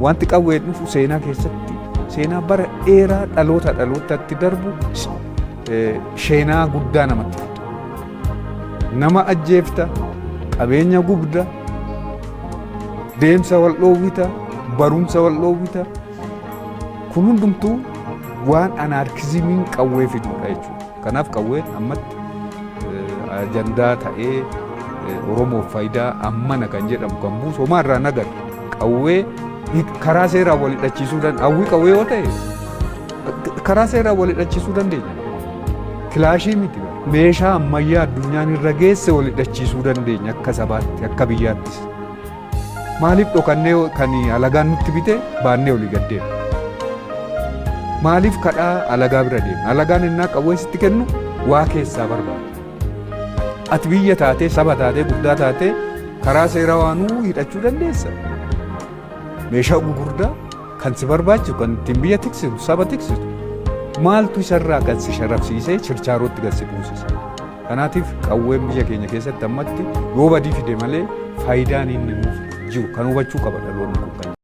Wanti qawween dhufu seenaa keessatti seenaa bara dheeraa dhaloota dhalootatti darbu sheenaa guddaa namatti fida. Nama ajjeefta, qabeenya gubda, deemsa wal dhoowwita, barumsa wal dhoowwita. Kun hundumtuu waan anaarkizimiin qawwee fidudha jechuudha. Kanaaf qawween ammatti ajandaa ta'ee Oromoof faayidaa ammana kan jedhamu kan buusu homaa irraa nagarra. Qawwee karaa seeraan wal hidhachiisuu dandeenya. Hawwii qawwee yoo ta'e karaa seeraan wal hidhachiisuu dandeenya. Kilaashii miti. Meeshaa ammayyaa addunyaan irra geesse wal hidhachiisuu dandeenya akka sabaatti, akka biyyaattis. Maaliif dhokannee kan alagaan nutti bite baannee olii gad deemna? Maaliif kadhaa alagaa bira deemna? Alagaan innaa qawwee sitti kennu waa keessaa barbaada. Ati biyya taatee, saba taatee, guddaa taatee karaa seera waanuu hidhachuu dandeessa. Meeshaa gugurdaa kan si barbaachisu, kan ittiin biyya tiksitu, saba tiksitu. Maaltu isarraa gad si sharafsiisee chirchaarootti gad si buusisa? Kanaatiif qawween biyya keenya keessatti ammatti yoo badii fide malee faayidaan inni nuuf jiru kan hubachuu qaba dhaloonni.